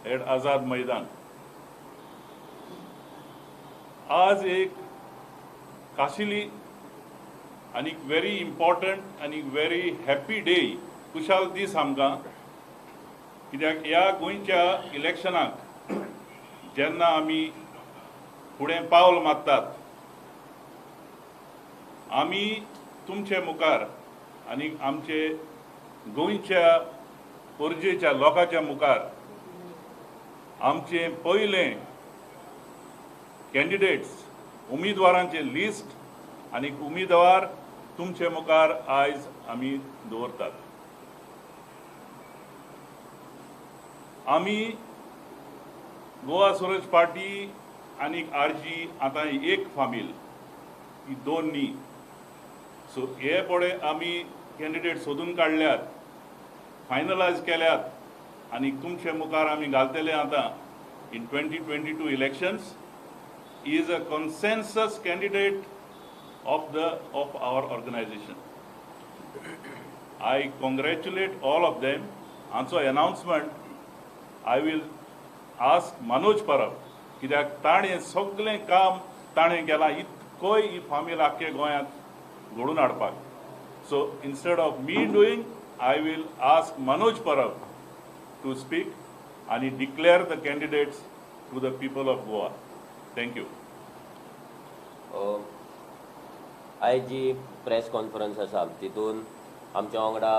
at Azad Maidan. आज एक काशिली आनी व्हेरी इम्पॉर्टंट आनी व्हेरी हॅप्पी डे, खुशाल दीस आमकां, कित्याक ह्या गोंयच्या इलेक्शनाक जेन्ना आमी फुडें पावल मारतात, आमी तुमचे मुखार आनी आमचे गोंयच्या पणजेच्या लोकांच्या मुखार आमचे पयले कॅन्डिडेट्स उमेदवारांचे लिस्ट आनी उमेदवार तुमचे मुखार आयज आमी दवरतात. आमी गोवा स्वराज पार्टी आनी आरजी आतां एक फामील, ही दोन न्ही. सो हे पळय आमी कॅन्डिडेट सोदून काडल्यात, फायनलायज केल्यात आनी तुमचे मुखार आमी घालतले आतां in 2022 elections is a consensus candidate of our organization. I congratulate all of them. आमचो announcement I will ask Manoj Parab, कित्याक ताणें सगळें काम ताणें केलां, इतकोय ही फामील आख्खे गोंयांत घडोवन हाडपाक. So instead of me doing, I will ask Manoj Parab to speak आनी declare the candidates to the people of Goa. Thank you. आयज जी प्रेस कॉन्फरन्स आसा तितून आमच्या वांगडा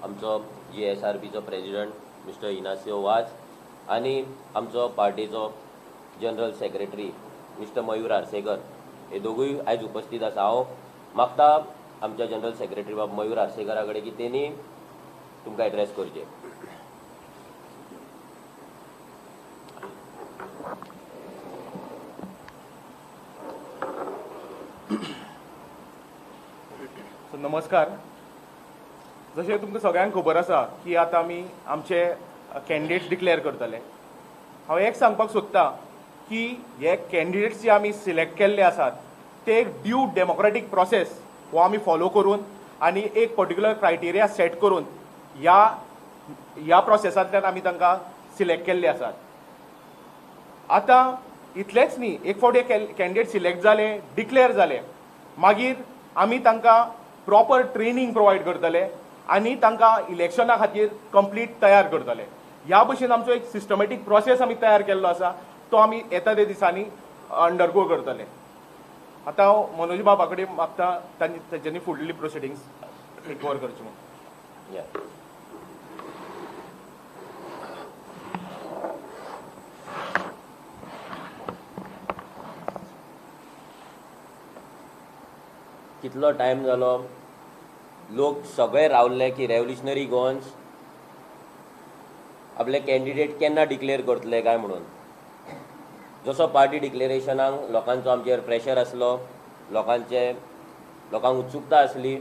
आमचो GSRPचो प्रेजिडंट मिस्टर इनासियो वाज आनी आमचो पार्टीचो general secretary mister Mayur Arsekar हे दोगूय आयज उपस्थित आसा. हांव मागता आमच्या जनरल सेक्रेटरी बाब मयूर आर्सेकरा कडेन की तेणी तुमकां एड्रेस करचें. नमस्कार. जशें तुमकां सगळ्यांक खबर आसा की आतां आमी आमचे कॅन्डिडेट्स डिक्लेअर करतले. हांव एक सांगपाक सोदता की हे कॅन्डिडेट्स जे आमी सिलेक्ट केल्ले आसात ते एक ड्यू डेमोक्रेटीक प्रोसेस हो आमी फॉलो करून आनी एक पर्टिक्युलर क्रायटेरिया सेट करून ह्या प्रोसेसांतल्यान आमी तांकां सिलेक्ट केल्ले आसात. आतां इतलेंच न्ही, एक फावट हे कॅन्डिडेट सिलेक्ट जाले, डिक्लेअर जाले, मागीर आमी तांकां प्रॉपर ट्रेनींग प्रोवायड करतले आनी तांकां इलेक्शना खातीर कंप्लीट तयार करतले. ह्या भशेन आमचो एक सिस्टमॅटीक प्रोसेस आमी तयार केल्लो आसा, तो आमी येता ते दिसांनी अंडरगो करतले. आतां हांव मनोज बाबा कडेन मागता तांच्यांनी फुडली प्रोसिडींग्स रिकवर करची म्हणून. कितलो टायम जालो लोक सगळे रावल्ले की रेव्होल्युशनरी गोवन्स आपले कॅन्डिडेट केन्ना डिक्लेअर करतले काय म्हणून. जसो पार्टी डिक्लेरेशनाक लोकांचो आमचेर प्रेशर आसलो, लोकांक उत्सुकता आसली,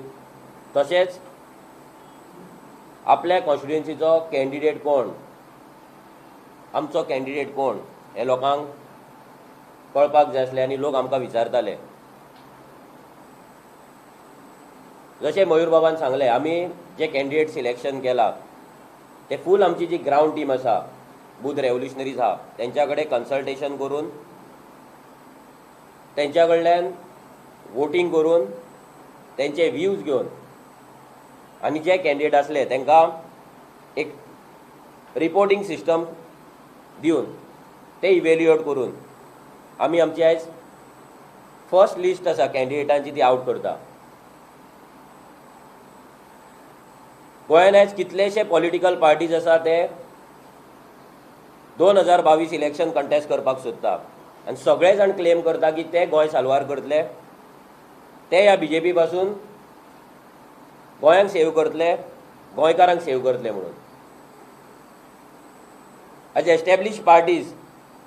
तशेंच आपल्या कॉन्स्टिट्युएन्सीचो कॅन्डिडेट कोण, आमचो कॅन्डिडेट कोण हें लोकांक कळपाक जाय आसलें आनी लोक आमकां विचारताले. जशें मयूर बाबान सांगलें, आमी जे कॅन्डिडेट सिलेक्शन केला ते फूल आमची जी ग्रावंड टीम आसा, बूथ रेव्होल्युशनरीज आहा, तेंच्या कडेन कन्सल्टेशन करून, तेंच्या कडल्यान वोटींग करून, तेंचे व्यूज घेवन आनी जे कॅन्डिडेट आसले तांकां एक रिपोर्टींग सिस्टम दिवन ते इवेल्युएट करून आमी आमची आयज फर्स्ट लिस्ट आसा कॅन्डिडेटांची ती आवट करता. गोंयान आयज कितलेशे पॉलिटिकल पार्टीज आसा ते 2022 इलेक्शन कंटेस्ट करपाक सोदता आनी सगळे जाण क्लेम करता की ते गोंय साल्वार करतले, ते ह्या बीजेपी पासून गोंयांक सेव करतले, गोंयकारांक सेव करतले म्हणून. आज establish parties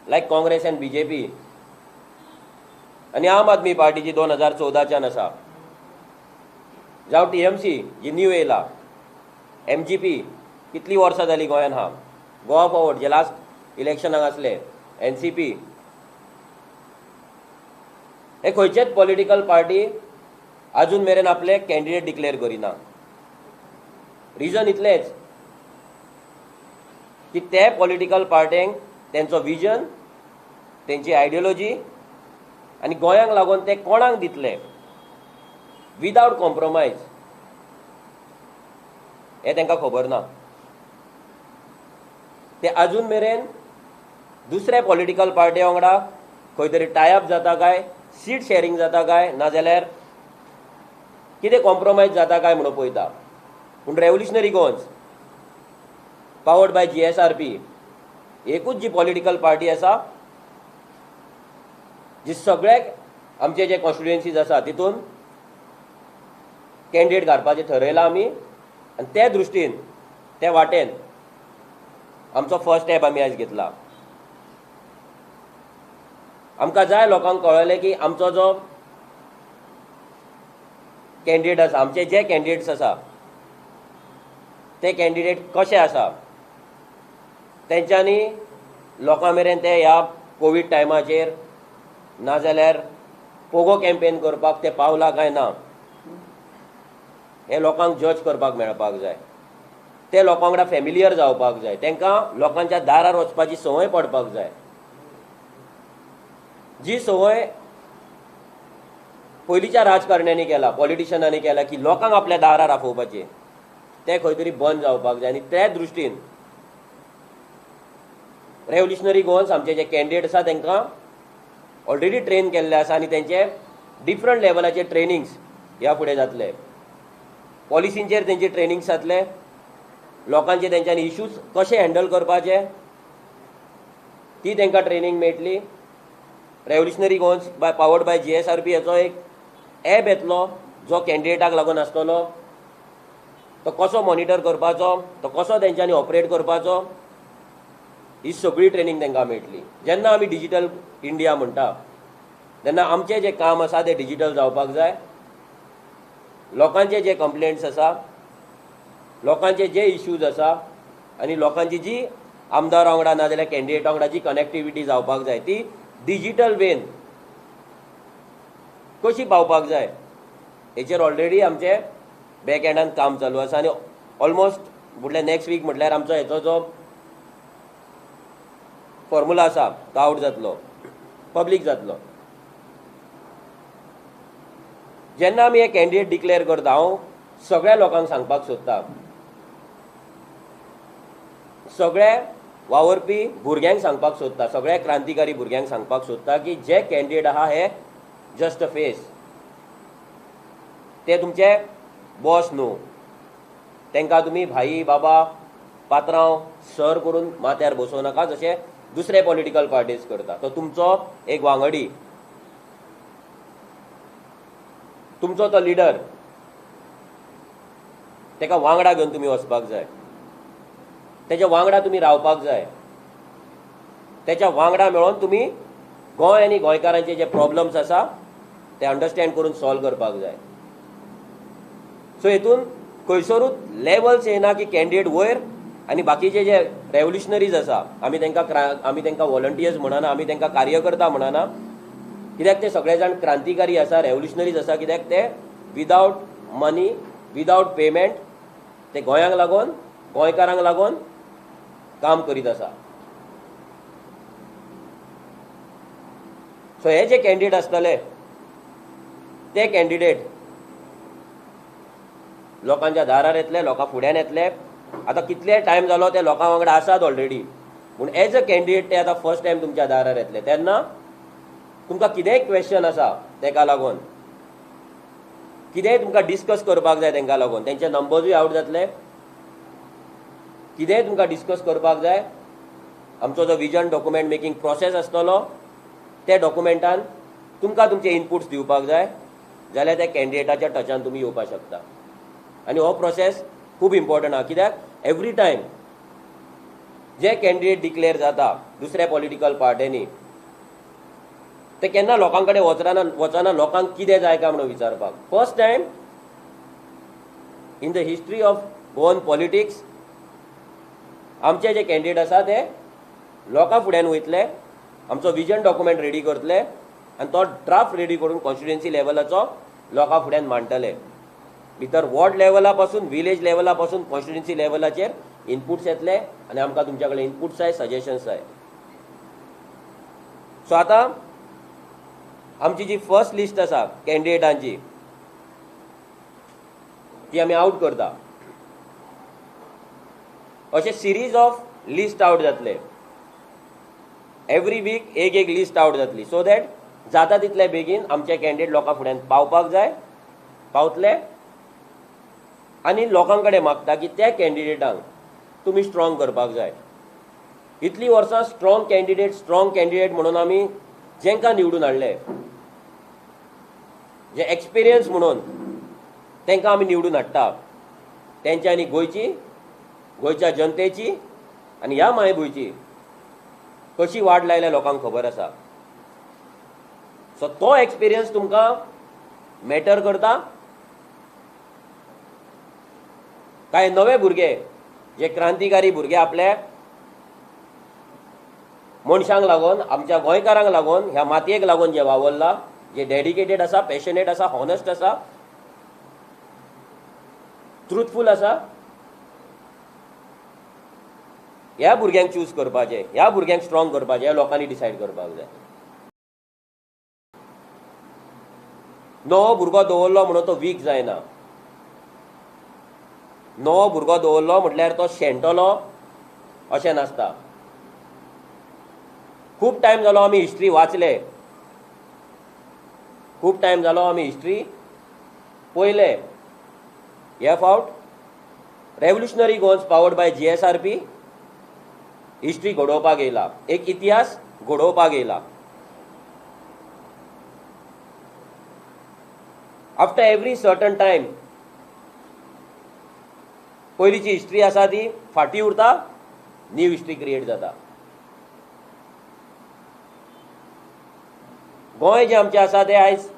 like Congress and BJP आनी आम आदमी पार्टी जी 2014च्यान आसा, जावं टीएमसी जी न्यू येयला, एमजीपी कितली वर्सां जाली गोंयान आहा, गोवा फॉरवर्ड जे लास्ट इलेक्शनाक आसले, एनसीपी, हे खंयचेच पॉलिटिकल पार्टी अजून मेरेन आपले कॅन्डिडेट डिक्लेअर करिना. रिजन इतलेंच, की ते पॉलिटिकल पार्ट्यांक तेंचो विजन, तेंची आयडियोलॉजी आनी गोंयांक लागून ते कोणाक दितले विदावट कॉम्प्रोमायज हें तांकां खबर ना. ते अजून मेरेन दुसऱ्या पॉलिटिकल पार्टी वांगडा खंय तरी टायअप जाता काय, सीट शेअरिंग जाता काय, नाजाल्यार कितें कॉम्प्रोमायज जाता काय म्हणून पळयता. पूण Revolutionary Goans powered by GSRP एकूच जी पॉलिटिकल पार्टी आसा जी सगळ्याक आमचे जे कॉन्स्टिट्युएन्सीज आसा तितून कॅन्डिडेट घालपाचें ठरयलां आमी आनी ते दृश्टीन ते वाटेन आमचो फर्स्ट स्टेप आमी आयज घेतला. आमकां जाय लोकांक कळ्ळें की आमचो जो कॅन्डिडेट आसा, आमचे जे कॅन्डिडेट्स आसा ते कॅन्डिडेट कशे आसा, तेंच्यांनी लोकां मेरेन ते ह्या कोवीड टायमाचेर नाजाल्यार पोगो कॅम्पेन करपाक ते पावला काय ना हे लोकांक जज करपाक मेळपाक जाय. ते लोकां वांगडा फेमिलियर जावपाक जाय, तांकां लोकांच्या दारार वचपाची संवय पडपाक जाय. जी संवय पयलींच्या राजकारण्यांनी केला, पॉलिटिशनांनी केला की लोकांक आपल्या दारार आफोवपाचें, तें खंय तरी बंद जावपाक जाय. आनी त्या दृश्टीन रेव्होल्युशनरी गोवन्स आमचे जे कॅन्डिडेट आसा तांकां ऑलरेडी ट्रेन केल्ले आसा आनी तेंचे डिफरंट लेवलाचे ट्रेनिंग्स ह्या फुडें जातले. पॉलिसींचेर तेंचे ट्रेनिंग्स जातले, लोकांचे तेंच्यांनी इश्यूज कशे हँडल करपाचे ती तांकां ट्रेनिंग मेळटली. Revolutionary Goans by powered by GSRP हाचो एक एप येतलो जो कॅन्डिडेटाक लागून आसतलो, तो कसो मॉनिटर करपाचो, तो कसो तेंच्यांनी ऑपरेट करपाचो, ही सगळी ट्रेनिंग तांकां मेळटली. जेन्ना आमी डिजिटल इंडिया म्हणटा तेन्ना आमचें जें काम आसा तें डिजिटल जावपाक जाय. लोकांचे जे कंप्लेंट्स आसा, लोकांचे जे इश्यूज आसा आनी लोकांची जी आमदार वांगडा नाजाल्यार कॅन्डिडेटा वांगडा जी कनेक्टिविटी जावपाक जाय ती डिजिटल वेन कशी पावपाक जाय हेचेर ऑलरेडी आमचे बॅक एंडान काम चालू आसा. आनी ऑलमोस्ट म्हटल्यार नेक्स्ट वीक म्हटल्यार आमचो हेचो जो फॉर्मुला आसा तो आवट जातलो, पब्लीक जातलो. जेन्ना आमी हे कॅन्डिडेट डिक्लेअर करता, हांव सगळ्या लोकांक सांगपाक सोदता, सगळ्या वावरपी भुरग्यांक सांगपाक सोदता, सगळ्या क्रांतिकारी भुरग्यांक सांगपाक सोदता की जे कॅन्डिडेट आहा हे जस्ट अ फेस, ते तुमचे बॉस न्हू. तांकां तुमी भाई, बाबा, पात्रांव, सर करून माथ्यार बसोवं नाका जशें दुसरे पॉलिटिकल पार्टीज करता. तो तुमचो एक वांगडी, तुमचो तो लिडर, ताका वांगडा घेवन तुमी वचपाक जाय, तेच्या वांगडा तुमी रावपाक जाय, तेच्या वांगडा मेळोन तुमी गोंय आनी गोंयकारांचे जे प्रॉब्लम्स आसा ते अंडरस्टँड करून सॉल्व करपाक जाय. सो हेतून खंयसरूच लेवल्स येना की कॅन्डिडेट वयर आनी बाकीचे जे रेव्होल्युशनरीज आसा आमी तांकां व्हॉलंटियर्स म्हणना, आमी तांकां कार्यकर्ता म्हणना, कित्याक ते सगळे जाण क्रांतिकारी आसा, रेव्होल्युशनरीज आसा, कित्याक ते विदावट मनी, विदावट पेमेंट ते गोंयांक लागून, गोंयकारांक लागून काम करीत आसा. सो हे जे कॅन्डिडेट आसतले ते कॅन्डिडेट लोकांच्या दारार येतले, लोकां फुड्यान येतले. आतां कितले टायम जालो ते लोकां वांगडा आसात ऑलरेडी, पूण एज अ कॅन्डिडेट ते आतां फर्स्ट टायम तुमच्या दारार येतले. तेन्ना तुमकां कितेंय क्वेश्चन आसा तेका लागून, कितेंय तुमकां डिस्कस करपाक जाय तेंकां लागून, तेंचे नंबर्सूय आवट जातले, कितेंय तुमकां डिस्कस करपाक जाय, आमचो जो विजन डॉक्युमेंट मेकिंग प्रोसेस आसतलो त्या डॉक्युमेंटान तुमकां तुमचे इनपुट्स दिवपाक जाय जाल्यार त्या कॅन्डिडेटाच्या टचान तुमी येवपाक शकता. आनी हो प्रोसेस खूब इम्पॉर्टंट आहा, कित्याक एवरी टायम जे कॅन्डिडेट डिक्लेअर जाता दुसऱ्या पॉलिटिकल पार्ट्यांनी ते केन्ना लोकां कडेन वचना लोकांक कितें जाय काय म्हणून विचारपाक. First time in the history of Goan politics आमचे जे कॅन्डिडेट आसा ते लोकां फुड्यान वयतले, आमचो विजन डॉक्युमेंट रेडी करतले आनी तो ड्राफ्ट रेडी करून कॉन्स्टिट्युएन्सी लेवलाचो लोकां फुड्यान मांडटले. भितर वॉर्ड लेवला पासून, विलेज लेवला पासून कॉन्स्टिट्युएन्सी लेवलाचेर इनपुट्स येतले आनी आमकां तुमच्या कडेन इनपुट्स जाय, सजेशन्स जाय. सो आतां आमची जी फर्स्ट लिस्ट आसा कॅन्डिडेटांची ती आमी आवट करता. अशे सिरीज ऑफ लिस्ट आवट जातले, एवरी वीक एक एक लिस्ट आवट जातली, सो that जाता तितले बेगीन आमचे कॅन्डिडेट लोकां फुड्यान पावपाक जाय, पावतले आनी लोकां कडेन मागता की त्या कॅन्डिडेटांक तुमी स्ट्रॉंग करपाक जाय. इतलीं वर्सां स्ट्रॉंग कॅन्डिडेट स्ट्रॉंग कॅन्डिडेट म्हणून आमी जेंकां निवडून हाडले, जे एक्सपिरियन्स म्हणून तांकां आमी निवडून हाडटा, तेंच्यांनी गोंयची, गोंयच्या जनतेची आनी ह्या मायभुंयची कशी वाट लायल्या लोकांक खबर आसा. सो तो एक्सपिरियन्स तुमकां मॅटर करता. कांय नवे भुरगे जे क्रांतिकारी भुरगे आपल्या मनशांक लागून, आमच्या गोंयकारांक लागून, ह्या मातयेक लागून जे वावरला, जे डेडिकेटेड आसा, पॅशनेट आसा, हॉनेस्ट आसा, ट्रुथफूल आसा, ह्या भुरग्यांक चूज करपाचें, ह्या भुरग्यांक स्ट्रॉंग करपाचें, ह्या लोकांनी डिसायड करपाक जाय. नवो भुरगो दवरलो म्हणून तो वीक जायना, नवो भुरगो दवरलो म्हटल्यार तो शेणटलो अशें नासता. खूब टायम जालो आमी हिस्ट्री वाचले, खूब टायम जालो आमी हिस्ट्री पळयले. हे फावट revolutionary Goans powered by GSRP history घडोवपाक येयला, एक इतिहास घडोवपाक येयला. आफ्टर एवरी सर्टन टायम पयलींची हिस्ट्री आसा ती फाटीं उरता, न्यू हिस्ट्री क्रिएट जाता. गोंय जें आमचें आसा तें आयज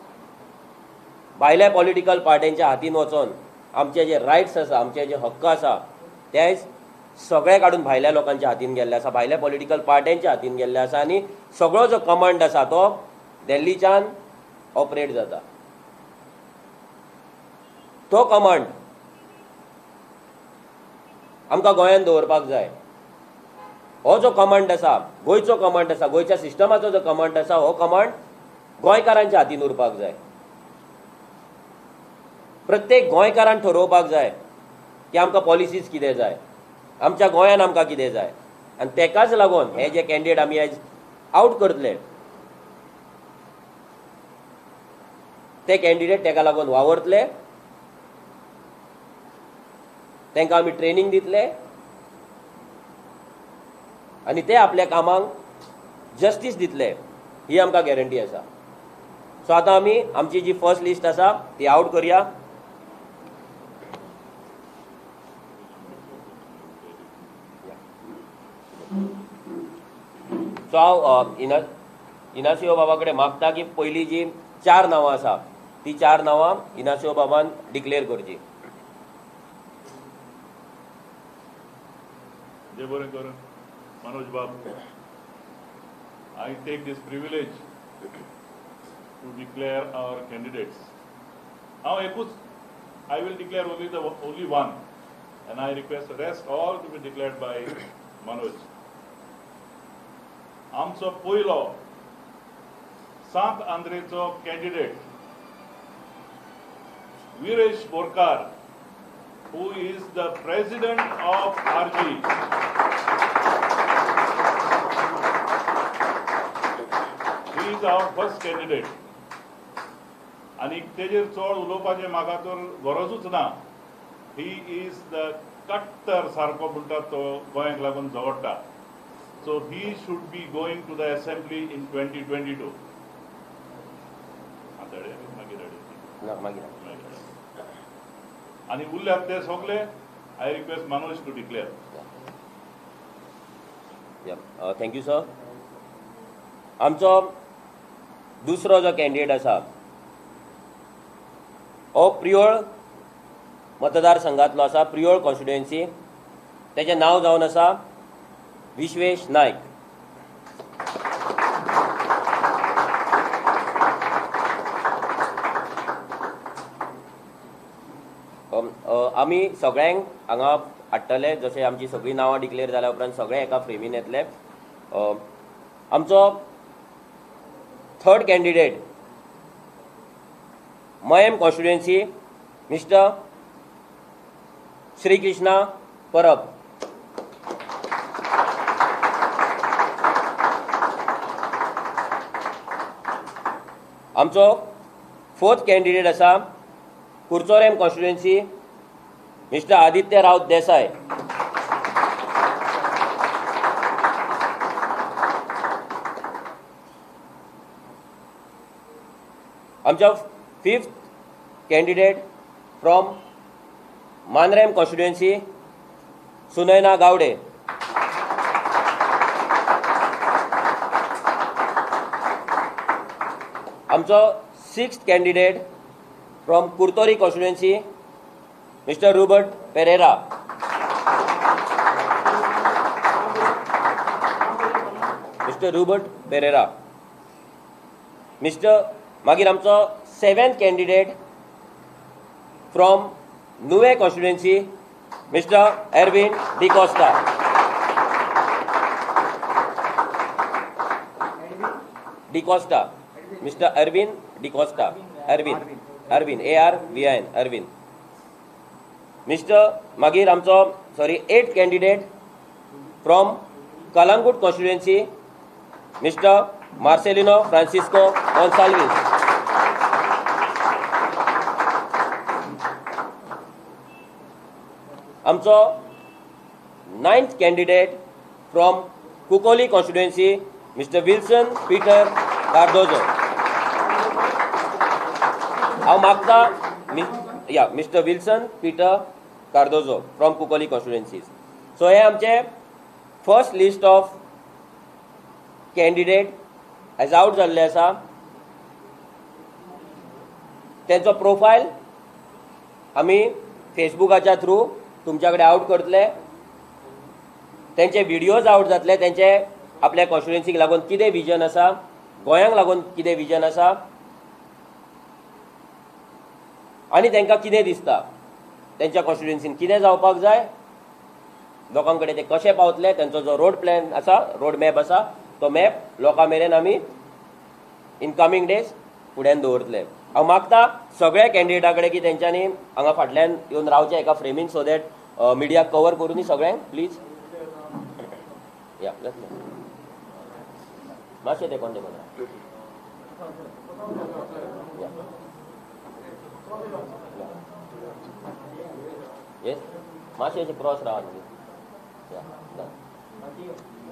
भायल्या पॉलिटिकल पार्ट्यांच्या हातीन वचोन आमचे जे रायट्स आसा, आमचे जे हक्क आसा ते आयज सगळे काडून भायल्या लोकांच्या हातीन गेल्ले आसा, भायल्या पॉलिटिकल पार्ट्यांच्या हातीन गेल्ले आसा आनी सगळो जो कमांड आसा तो दिल्लीच्यान ऑपरेट जाता. तो कमांड आमकां गोंयांत दवरपाक जाय. हो जो कमांड आसा, गोंयचो कमांड आसा, गोंयच्या सिस्टमाचो जो कमांड आसा, हो कमांड गोंयकारांच्या हातीन उरपाक जाय. प्रत्येक गोंयकारान ठरोवपाक जाय की आमकां पॉलिसीज कितें जाय, आमच्या गोंयान आमकां कितें जाय. आनी तेकाच लागून हे जे कॅन्डिडेट आमी आयज आवट करतले ते कॅन्डिडेट तेका लागून वावरतले, तांकां आमी ट्रेनींग दितले आनी ते आपल्या कामांक जस्टीस दितले, ही आमकां गॅरंटी आसा. सो आतां आमी आमची जी फर्स्ट लिस्ट आसा ती आवट करया. सो हांव इनासियो बाबा कडेन मागता की पयलीं जी चार नांवां आसा ती चार नांवां इनासियो बाबान डिक्लेअर करची. जय बरें करून मनोज बाब, I take this privilege to declare our candidates. हांव एकूच, I will declare only one and I request rest all to be declared by Manoj. आमचो पयलो सांत आंद्रेचो candidate Viresh Borkar, who is the president of RG. He is our first candidate. आनी तेजेर चड उलोवपाचें म्हाका तर गरजूच ना. He is the कट्टर सारको म्हणटा तो गोंयाक लागून झगडटा. So he should be going to the assembly in 2022. मागीर आनी उरल्यात ते सगळे I request Manoj to declare. Thank you sir. आमचो दुसरो जो कॅन्डिडेट आसा हो प्रियोळ मतदारसंघांतलो आसा, प्रियोळ कॉन्स्टिट्युएन्सी. तेजें नांव जावन आसा विश्वेश नायक. आमी सगळ्यांक हांगा हाडटले, जशें आमची सगळीं नांवां डिक्लेअर जाल्या उपरांत सगळे एका फ्रेमीन येतले. आमचो third candidate Mayem constituency mister Shri Krishna Parab. आमचो फोर्थ कॅन्डिडेट आसा Curchorem constituency mister Aditya Raut Desai. आमचो fifth candidate from Mandrem constituency Sunaina Gawde. आमचो sixth candidate from Curtorim constituency mister Rubert Pereira. Mister Rubert Pereira. Mister मागीर आमचो seventh candidate from Nuvem constituency mister Erwin D'Costa. D'Costa, mister Erwin D'Costa, Erwin, Erwin A R V I N, Erwin. Mister मागीर आमचो sorry eighth candidate from Calangute constituency mister Marcelino Francisco Gonsalves. आमचो ninth candidate from Cuncolim constituency mister Wilson Peter Cardozo. हांव मागता या mister Wilson Peter Cardozo from Cuncolim constituencies. So हे आमचे first list of candidate as out जाल्ले आसा. तेंचो profile आमी फेसबुकाच्या थ्रू तुमच्या कडेन आवट करतले, तेंचे व्हिडियोज आवट जातले, तेंचे आपल्या कॉन्स्टिट्युएन्सीक लागून कितें विजन आसा, गोंयांक लागून कितें विजन आसा आनी तांकां कितें दिसता, तेंच्या कॉन्स्टिट्युएन्सीन कितें जावपाक जाय, लोकां कडेन ते कशे पावतले, तेंचो जो रोड प्लॅन आसा, रोड मॅप आसा, तो मॅप लोकां मेरेन आमी इन कमींग डेज फुड्यान दवरतले. हांव मागता सगळ्या कॅन्डिडेटा कडेन की तेंच्यांनी हांगा फाटल्यान येवन रावचें एका फ्रेमीन, सो that media cover करूनी सगळ्यांक प्लीज. या जातलें मातशें तें कोण तें येस मातशें अशें क्रॉस रावा न्ही.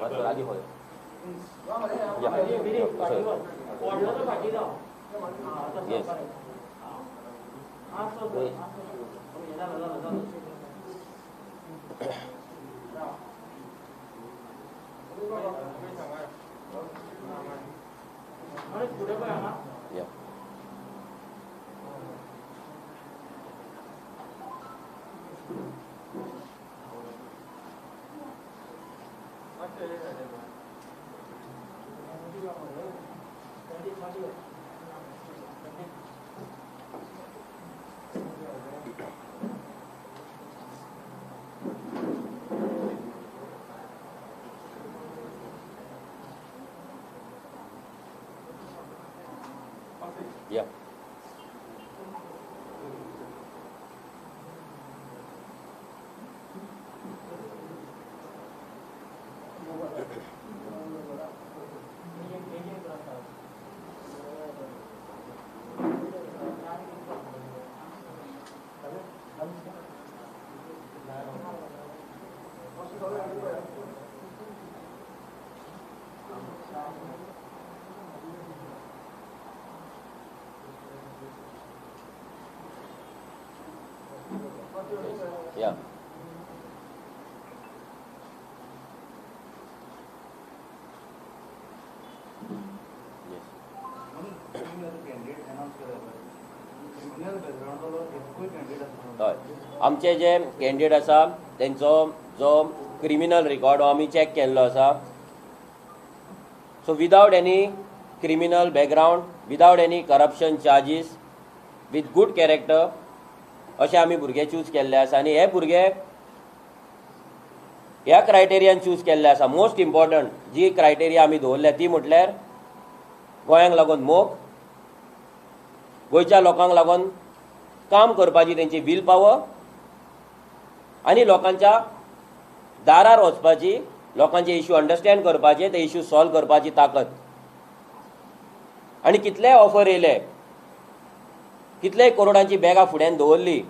मातसो लागीं पळय. Yes. Yeah. Yeah. Yeah. Yes. हय, आमचे जे कॅन्डिडेट आसा तेंचो जो क्रिमिनल रिकॉर्ड हो आमी चॅक केल्लो आसा. So without any criminal background, without any corruption charges, with good character, अशे आमी भुरगे चूज केल्ले आसा आनी हे भुरगे ह्या क्रायटेरियान चूज केल्ले आसा. मोस्ट इम्पॉर्टंट जी क्रायटेरिया आमी दवरल्या ती म्हटल्यार गोंयांक लागून मोग, गोंयच्या लोकांक लागून काम करपाची तेंची will power आनी लोकांच्या दारार वचपाची, लोकांचे इश्यू अंडरस्टँड करपाचे, ते इश्यू सॉल्व करपाची ताकद. आनी कितलेय ऑफर येयले, कितलेय करोडांची बॅगां फुड्यान दवरली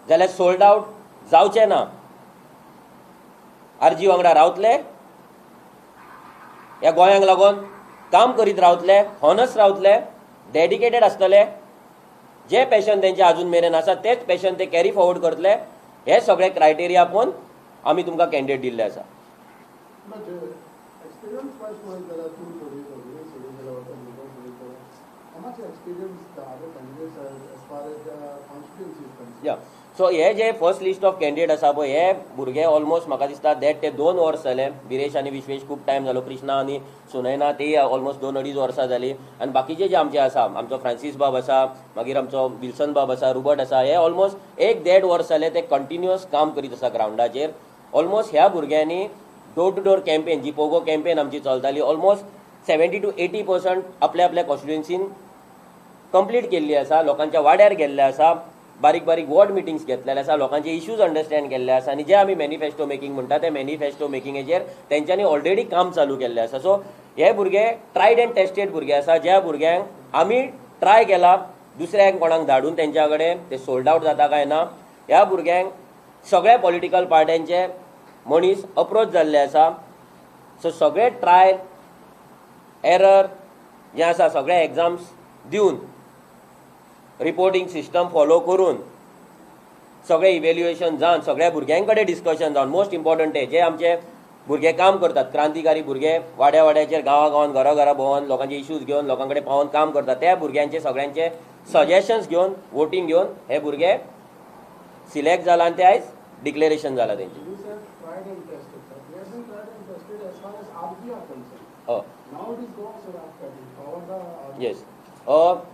जाल्यार सोल्ड आवट जावचें ना. आरजी वांगडा रावतले, ह्या गोंयांक लागून काम करीत रावतले, हॉनस्ट रावतले, डेडिकेटेड आसतले. जे पॅशन तेंचे आजून मेरेन आसा तेच पॅशन ते कॅरी फॉरवर्ड करतले. हे सगळे क्रायटेरिया पळोवन आमी तुमकां कॅन्डिडेट दिल्ले आसा. या सो हे जे फर्स्ट लिस्ट ऑफ कॅन्डिडेट आसा पळय, हे भुरगे ऑलमोस्ट म्हाका दिसता 1.5 ते 2 वर्स जाले. बिरेश आनी विश्वेश खूब टायम जालो, कृष्णा आनी सुनयना ते ऑलमोस्ट 2-2.5 वर्सां जाली. आनी बाकीचे जे आमचे आसा, आमचो फ्रांसीस बाब आसा, मागीर आमचो विल्सन बाब आसा, रुबर्ट आसा, हे ऑलमोस्ट 1-1.5 वर्स जाले ते कंटिन्युअस काम करीत आसा ग्रावंडाचेर. ऑलमोस्ट ह्या भुरग्यांनी डोर टू डोर कॅम्पेन, जी पोगो कॅम्पेन आमची चलताली, ऑलमोस्ट 70 to 80% आपल्या आपल्या कॉन्स्टिट्युएन्सीन कंप्लीट केल्ली आसा. लोकांच्या वाड्यार गेल्ले आसा, बारीक बारीक वॉर्ड मिटिंग्स घेतलेले आसा, लोकांचे इश्यूज अंडरस्टँड केल्ले आसा आनी जे आमी मॅनिफेस्टो मेकिंग म्हणटा ते मॅनिफेस्टो मेकिंगेचेर तेंच्यांनी ऑलरेडी काम चालू केल्लें आसा. सो हे भुरगे ट्रायड एंड टेस्टेड भुरगे आसा, ज्या भुरग्यांक आमी ट्राय केला दुसऱ्यांक कोणाक धाडून तेंच्या कडेन ते सोल्ड आवट जाता काय ना. ह्या भुरग्यांक सगळ्या पॉलिटिकल पार्ट्यांचे मनीस अप्रोच जाल्ले आसा. सो सगळे ट्रायल एरर जे आसा सगळे एग्जाम्स दिवन, रिपोर्टिंग सिस्टम फॉलो करून, सगळे इव्हेल्युएशन जावन, सगळ्या भुरग्यां कडेन डिस्कशन जावन, मोस्ट इम्पॉर्टंट ते जे आमचे भुरगे काम करतात, क्रांतिकारी भुरगे वाड्या वाड्याचेर, गांवा गांवान, घरा घरा भोंवन लोकांचे इश्यूज घेवन लोकां कडेन पावोवन काम करतात, त्या भुरग्यांचे सगळ्यांचे सजेशन्स घेवन, वोटींग घेवन हे भुरगे सिलेक्ट जाला आनी ते आयज डिक्लेरेशन जाला तेंचें. येस,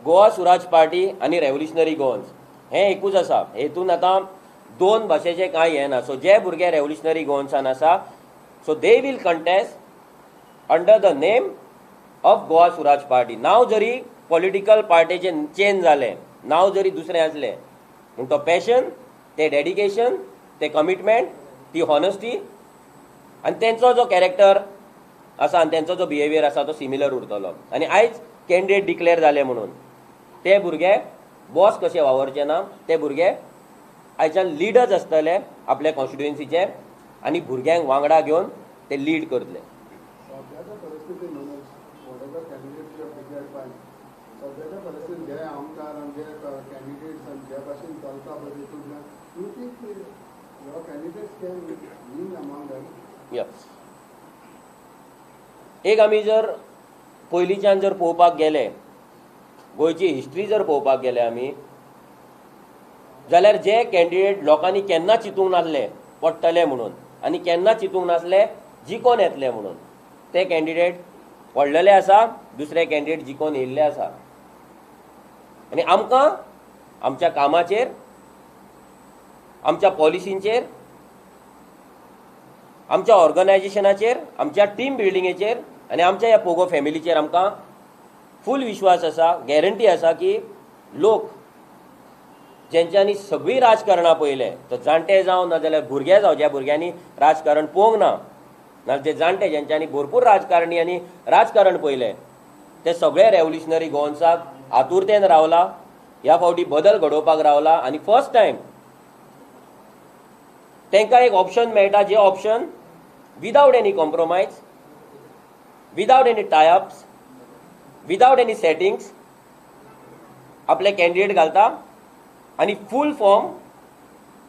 गोवा स्वराज पार्टी आनी रेव्होल्युशनरी गोवन्स हें एकूच आसा. हेतून आतां दोन भाशेचें कांय हें ना. सो जे भुरगे रेव्होल्युशनरी गोवन्सान आसा, so they will contest under the name of Goa Swaraj Party. नांव जरी पॉलिटिकल पार्टीचें चेंज जालें, नांव जरी दुसरें आसलें, पूण तो पॅशन, तें डेडिकेशन, तें कमिटमेंट, ती हॉनेस्टी आनी तेंचो जो कॅरेक्टर आसा आनी तेंचो जो बिहेवियर आसा तो सिमिलर उरतलो. आनी आयज कॅन्डिडेट डिक्लेअर जाले म्हणून ते भुरगे बॉस कशे वावरचे ना, ते भुरगे आयच्यान लिडर्स आसतले आपल्या कॉन्स्टिट्युएन्सीचे आनी भुरग्यांक वांगडा घेवन ते लीड करतले. एक आमी जर पयलींच्यान जर पळोवपाक गेले, गोंयची हिस्ट्री जर पळोवपाक गेले आमी, जाल्यार जे कॅन्डिडेट लोकांनी केन्ना चिंतूंक नासले पडटले म्हणून आनी केन्ना चिंतूंक नासले जिकोन येतले म्हणून, ते कॅन्डिडेट पडलेले आसा, दुसरे कॅन्डिडेट जिकोन येयल्ले आसा. आनी आमकां आमच्या कामाचेर, आमच्या पॉलिसींचेर, आमच्या ऑर्गनायजेशनाचेर, आमच्या टीम बिल्डिंगेचेर आनी आमच्या ह्या पोगो फॅमिलीचेर आमकां फूल विश्वास आसा, गॅरंटी आसा की लोक जेंच्यांनी सगळीं राजकारणां पळयलें, तो जाणटे जावं ना जाल्यार भुरगे जावं, ज्या भुरग्यांनी राजकारण पळोवंक ना, ना जे जाणटे जेंच्यांनी भरपूर राजकारणी आनी राजकारण पळयलें, ते सगळे रेव्होल्युशनरी गोवन्साक आतुरतेन रावला, ह्या फावटी बदल घडोवपाक रावला. आनी फर्स्ट टायम तांकां एक ऑप्शन मेळटा, जे option without any compromise, without any tie-ups, without any settings आपले कॅन्डिडेट घालता आनी फूल फॉर्म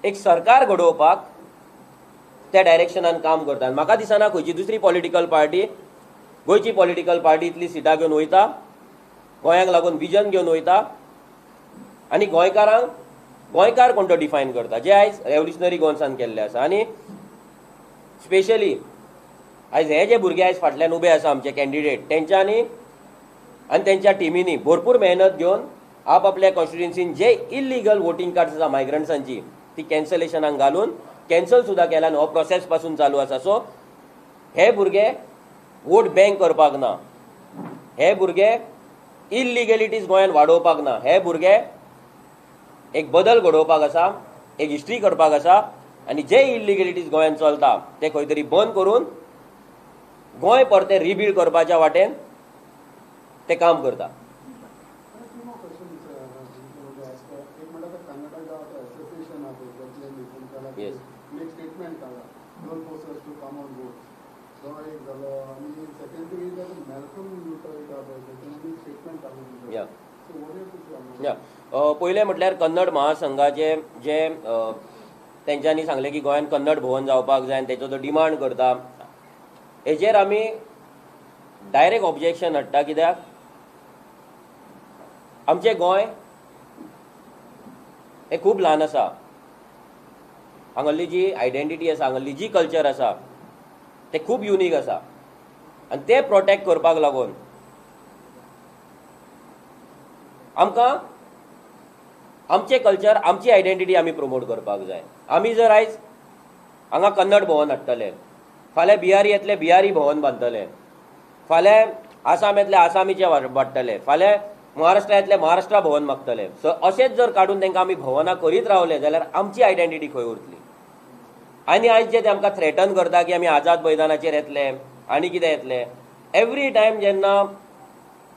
एक सरकार घडोवपाक त्या डायरेक्शनान काम करता. म्हाका दिसना खंयची दुसरी पॉलिटिकल पार्टी, गोंयची पॉलिटिकल पार्टी इतली सिटां घेवन वयता, गोंयांक लागून विजन घेवन वयता आनी गोंयकारांक गोंयकार कोण तो डिफायन करता, जे आयज रेव्होल्युशनरी गोवन्सान केल्ले आसा. आनी स्पेशली आयज हे जे भुरगे आयज फाटल्यान उबे आसा आमचे कॅन्डिडेट, तेंच्यांनी आनी तेंच्या टिमींनी भरपूर मेहनत घेवन आपआपल्या कॉन्स्टिट्युएन्सीन जे इलिगल वोटींग कार्ड्स आसा मायग्रंट्सांची ती कॅन्सलेशनाक घालून कॅन्सल सुद्दां केला आनी हो प्रोसेस पासून चालू आसा. सो हे भुरगे वोट बँक करपाक ना, हे भुरगे इलिगेलिटीज गोंयान वाडोवपाक ना, हे भुरगे एक बदल घडोवपाक आसा, एक हिस्ट्री करपाक आसा आनी जे इलिगेलिटीज गोंयान चलता ते खंय तरी बंद करून गोंय परतें रिबिल्ड करपाच्या वाटेन ते काम करता. Yes. पयलें म्हटल्यार कन्नड महासंघाचे जे तेंच्यांनी सांगलें की गोंयांत कन्नड भवन जावपाक जाय आनी तेचो तो डिमांड करता, हेजेर आमी डायरेक्ट ऑब्जेक्शन हाडटा. कित्याक आमचें गोंय हें खूब ल्हान आसा, हांगासरली जी आयडेंटिटी आसा, हांगासरली जी कल्चर आसा तें खूब युनीक आसा आनी तें प्रोटेक्ट करपाक लागून आमकां आमचें कल्चर, आमची आयडेंटिटी आमी प्रमोट करपाक जाय. आमी जर आयज हांगा कन्नड भवन हाडटले, फाल्यां बिहारी येतले बिहारी भवन बांदतले, फाल्यां आसाम येतले आसामीचे वाडटले, फाल्यां महाराष्ट्रा येतले महाराष्ट्रा भवन मागतले. सो अशेंच जर काडून तांकां आमी भवनां करीत रावले जाल्यार आमची आयडेंटिटी खंय उरतली? आनी आयज जे ते आमकां थ्रेटन करता की आमी आझाद मैदानाचेर येतले आनी कितें येतले, एवरी टायम जेन्ना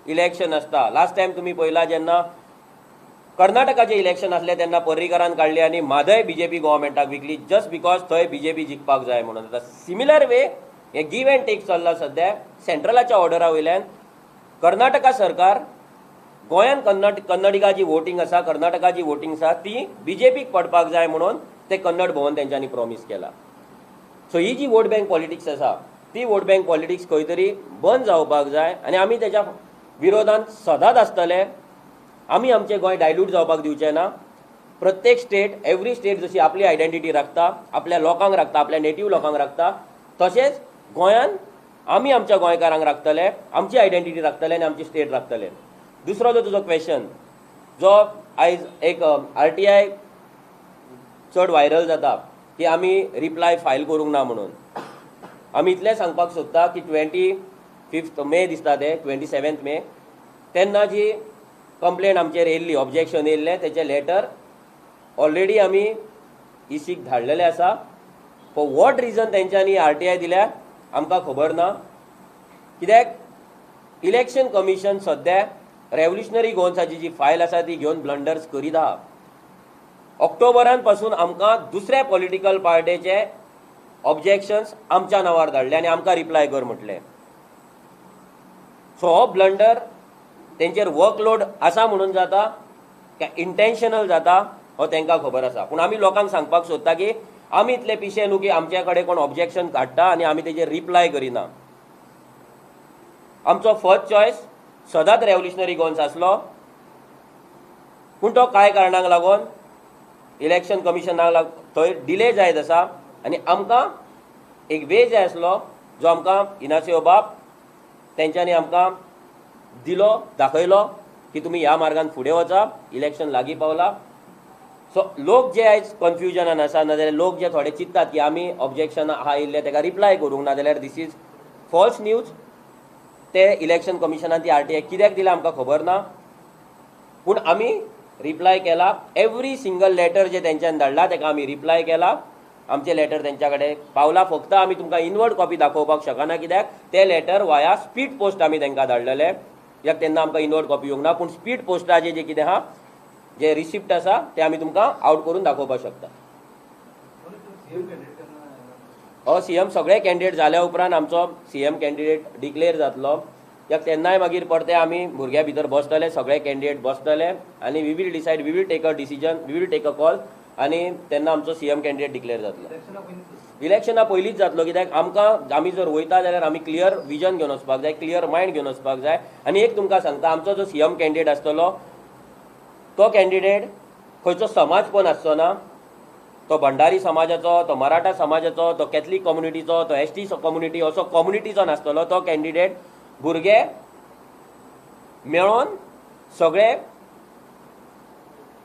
इलेक्शन आसता, लास्ट टायम तुमी पळयला जेन्ना कर्नाटकाचें इलेक्शन आसलें तेन्ना पर्रीकरान काडली आनी म्हादय बीजेपी गव्हर्मेंटाक विकली जस्ट because थंय बीजेपी जिखपाक जाय म्हणून. आतां सिमिलर वे हे गिव एंड टेक चल्ला सद्या सेंट्रलाच्या ऑर्डरा वयल्यान. कर्नाटका सरकार गोंयान कन्नडिगाची वोटींग आसा, कर्नाटकाची वोटींग आसा ती बीजेपीक पडपाक जाय म्हणून ते कन्नड भवन तेंच्यांनी प्रॉमीस केला. सो ही जी वोट बँक पॉलिटिक्स आसा ती वोट बँक पॉलिटिक्स खंय तरी बंद जावपाक जाय आनी आमी तेच्या विरोधान सदांच आसतले. आमी आमचें गोंय डायल्यूट जावपाक दिवचें ना. प्रत्येक स्टेट, एवरी स्टेट जशी आपली आयडेंटिटी राखता, आपल्या लोकांक राखता, आपल्या नेटीव लोकांक राखता, तशेंच गोंयान आमी आमच्या गोंयकारांक राखतले, आमची आयडेंटिटी राखतले आनी आमची स्टेट राखतले. दुसरो जो तुजो क्वेश्चन जो आयज एक RTI चड व्हायरल जाता की आमी रिप्लाय फायल करूंक ना म्हणून, आमी इतलें सांगपाक सोदता की 25 मे दिसता ते 27 मे तेन्ना जी कंप्लेन आमचेर येयल्ली, ऑब्जेक्शन येयल्लें, तेचें लेटर ऑलरेडी आमी इसीक धाडलेलें आसा. फॉर what reason तेंच्यांनी RTI दिल्या आमकां खबर ना. कित्याक इलेक्शन कमिशन सद्या रेव्होल्युशनरी गोवन्साची जी फायल आसा ती घेवन ब्लंडर्स करीत आहा. ऑक्टोबरान पासून आमकां दुसऱ्या पॉलिटिकल पार्टेचे ऑब्जेक्शन्स आमच्या नांवार धाडले आनी आमकां रिप्लाय कर म्हटलें. सो हो ब्लंडर तेंचेर वर्कलोड आसा म्हणून जाता काय इंटेन्शनल जाता हो तांकां खबर आसा. पूण आमी लोकांक सांगपाक सोदता की आमी इतले पिशे न्हू की आमच्या कडेन कोण ऑब्जेक्शन काडटा आनी आमी तेजेर रिप्लाय करिना. आमचो फर्स्ट चॉयस सदांच रेव्होल्युशनरी गोवन्स आसलो, पूण तो कांय कारणांक लागून इलेक्शन कमिशनाक थंय डिले जायत आसा आनी आमकां एक वे जाय आसलो जो आमकां इनासियो बाब तेंच्यांनी आमकां दिलो, दाखयलो की तुमी ह्या मार्गान फुडें वचा, इलेक्शन लागीं पावला. सो लोक जे आयज कन्फ्युजनान आसा, नाजाल्यार लोक जे थोडे चिंततात की आमी ऑब्जेक्शन आहा येयल्लें तेका रिप्लाय करूंक ना, जाल्यार this is false news. ते इलेक्शन कमिशनान ती RTI कित्याक दिल्या आमकां खबर ना, पूण आमी रिप्लाय केला. एवरी सिंगल लेटर जे तेंच्यान धाडला तेका आमी रिप्लाय केला. आमचें लेटर तेंच्या कडेन पावला. फक्त आमी तुमकां इनवर्ड कॉपी दाखोवपाक शकना कित्याक ते लेटर वाया स्पीड पोस्ट आमी तेंकां धाडलेले, कित्याक तेन्ना आमकां इनवर्ड कॉपी येवंक ना. पूण स्पीड पोस्टाचें जें कितें आहा, जे रिसिप्ट आसा ते आमी तुमकां आवट करून दाखोवपाक शकता. हो CM सगळे कॅन्डिडेट जाल्या उपरांत आमचो CM candidate declare जातलो. कित्याक तेन्नाय मागीर परते आमी भुरग्यां भितर बसतले, सगळे कॅन्डिडेट बसतले आनी we will decide, we will take a decision, we will take a call आनी तेन्ना आमचो CM candidate declare जातलो. इलेक्शना पयलींच जातलो कित्याक आमकां आमी जर वयता जाल्यार आमी क्लियर विजन घेवन वचपाक जाय, क्लियर मायंड घेवन वचपाक जाय. आनी एक तुमकां सांगता, आमचो जो CM candidate आसतलो तो कॅन्डिडेट खंयचो समाज पण आसचो ना, तो भंडारी समाजाचो, तो मराठा समाजाचो, तो कॅथलीक कम्युनिटीचो, तो ST community, असो कम्युनिटीचो नासतलो. तो कॅन्डिडेट भुरगे मेळोन सगळे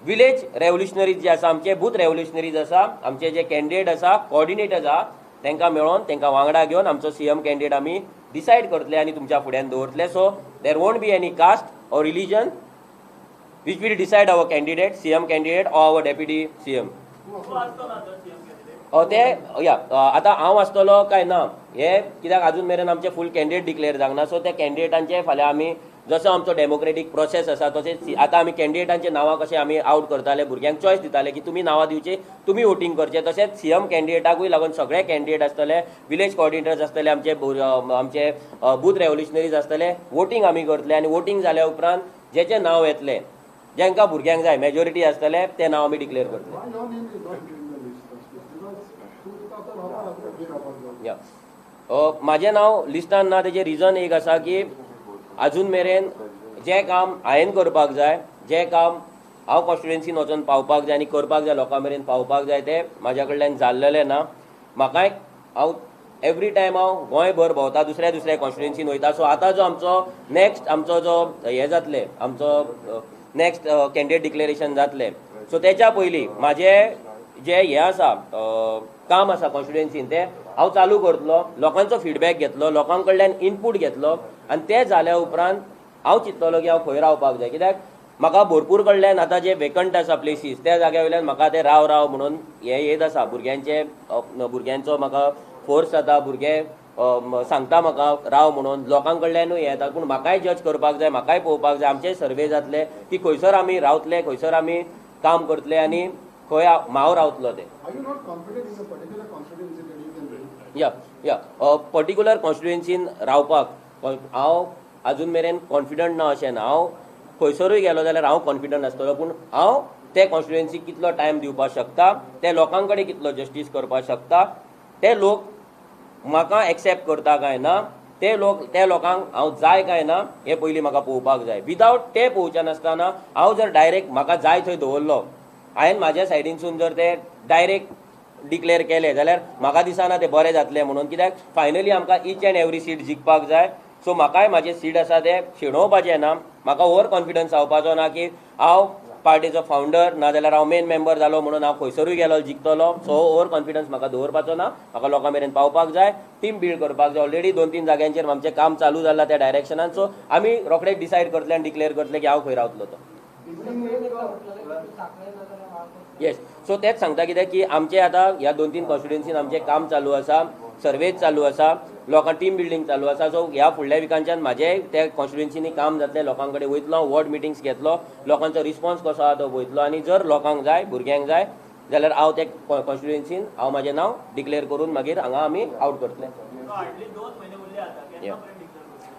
विलेज रेवोल्युशनरीज जे आसा, आमचे बूथ रेवोल्युशनरीज आसा, आमचे जे कॅन्डिडेट आसा, कोऑर्डिनेटर्स आसा, तांकां मेळोन तांकां वांगडा घेवन आमचो सीएम कॅन्डिडेट आमी डिसायड करतले आनी तुमच्या फुड्यान दवरतले. So there won't be any caste or religion which will decide our candidate, CM candidate or our deputy CM. ते या आतां हांव आसतलो काय ना हे कित्याक अजून मेरेन आमचे फूल कॅन्डिडेट डिक्लेअर जावंक ना. सो त्या कॅन्डिडेटांचे फाल्यां आमी जसो आमचो डेमोक्रेटीक प्रोसेस आसा तशेंच आतां आमी कॅन्डिडेटांचे नांवां कशें आमी आवट करताले, भुरग्यांक चॉयस दिताले की तुमी नांवां दिवची, तुमी वोटींग करचें. तशेंच सीएम कॅन्डिडेटाकूय लागून सगळे कॅन्डिडेट आसतले, विलेज कोऑर्डिनेटर्स आसतले, आमचे आमचे बूथ रेवोल्युशनरीज आसतले, वोटींग आमी करतले आनी वोटींग जाल्या उपरांत जेचें नांव येतलें, जेंकां भुरग्यांक जाय मेजॉरिटी आसतले, तें नांव आमी डिक्लेअर करतले. या म्हाजें नांव लिस्टान ना तेजें रिजन एक आसा की अजून मेरेन जें काम हांवें करपाक जाय, जें काम हांव कॉन्स्टिट्युएन्सीन वचोन पावपाक जाय आनी करपाक जाय, लोकां मेरेन पावपाक जाय, तें म्हाज्या कडल्यान जाल्लेलें ना. म्हाकाय हांव एवरी टायम हांव गोंयभर भोंवता, दुसऱ्या दुसऱ्या कॉन्स्टिट्युएन्सीन वयता. सो आतां जो आमचो नॅक्स्ट आमचो जो हें जातलें, आमचो नॅक्स्ट कॅन्डिडेट डिक्लेरेशन जातलें, सो तेच्या पयलीं म्हाजें जें हें आसा काम आसा कॉन्स्टिट्युएन्सीन तें हांव चालू करतलो, लोकांचो फिडबॅक घेतलो, लोकां कडल्यान इनपूट घेतलो आनी तें जाल्या उपरांत हांव चिंततलो की हांव खंय रावपाक जाय. कित्याक म्हाका भरपूर कडल्यान आतां जे वेकंट आसा प्लेसीस त्या जाग्या वयल्यान म्हाका ते राव राव म्हणून हें येत आसा. भुरग्यांचे भुरग्यांचो म्हाका फोर्स जाता, भुरगे सांगता म्हाका राव म्हणून, लोकां कडल्यानूय येता. पूण म्हाकाय जज करपाक जाय, म्हाकाय पळोवपाक जाय, आमचे सर्वे जातले की खंयसर आमी रावतले, खंयसर आमी काम करतले आनी खंय हांव रावतलो ते. या या पर्टिक्युलर कॉन्स्टिट्युएन्सीन रावपाक हांव अजून मेरेन कॉन्फिडंट ना अशें ना. हांव खंयसरूय गेलो जाल्यार हांव कॉन्फिडंट आसतलो, पूण हांव ते कॉन्स्टिट्युएन्सीक कितलो टायम दिवपाक शकता, ते लोकां कडेन कितलो जस्टीस करपाक शकता, ते लोक म्हाका एक्सेप्ट करता काय ना, ते लोक त्या लोकांक हांव जाय काय ना हें पयलीं म्हाका पळोवपाक जाय. विदावट ते पळोवचें नासतना हांव जर डायरेक्ट म्हाका जाय थंय दवरलो, हांवें म्हाज्या सायडीनसून जर ते डायरेक्ट डिक्लेअर केले जाल्यार म्हाका दिसना ते बरें जातलें म्हणून. कित्याक फायनली आमकां इच एंड एवरी सीट जिखपाक जाय. सो म्हाकाय म्हाजें सीट आसा तें शेणोवपाचें ना, म्हाका ओवर कॉन्फिडन्स जावपाचो ना की हांव पार्टीचो फावंडर ना जाल्यार हांव मेन मेंबर जालो म्हणून हांव खंयसरूय गेलो जिखतलो. सो ओवर कॉन्फिडन्स म्हाका दवरपाचो ना, म्हाका लोकां मेरेन पावपाक जाय, टीम बिल्ड करपाक जाय. ऑलरेडी 2-3 जाग्यांचेर आमचें काम चालू जालां त्या डायरेक्शनान. सो आमी रोखडेच डिसायड करतले आनी डिक्लेअर करतले की हांव खंय रावतलो तो. येस, सो तेच सांगता कित्याक की आमचें आतां ह्या 2-3 कॉन्स्टिट्युएन्सीन आमचें काम चालू आसा, सर्वेज चालू आसा, लोकां टीम बिल्डींग चालू आसा. सो ह्या फुडल्या विकांच्यान म्हाजें त्या कॉन्स्टिट्युएन्सीनी काम जातलें, लोकां कडेन वयतलो, वॉर्ड मिटिंग्स घेतलो, लोकांचो रिस्पॉन्स कसो आसा तो पळयतलो आनी जर लोकांक जाय, भुरग्यांक जाय जाल्यार हांव त्या कॉन्स्टिट्युएन्सीन हांव म्हाजें नांव डिक्लेअर करून मागीर हांगा आमी आवट करतले.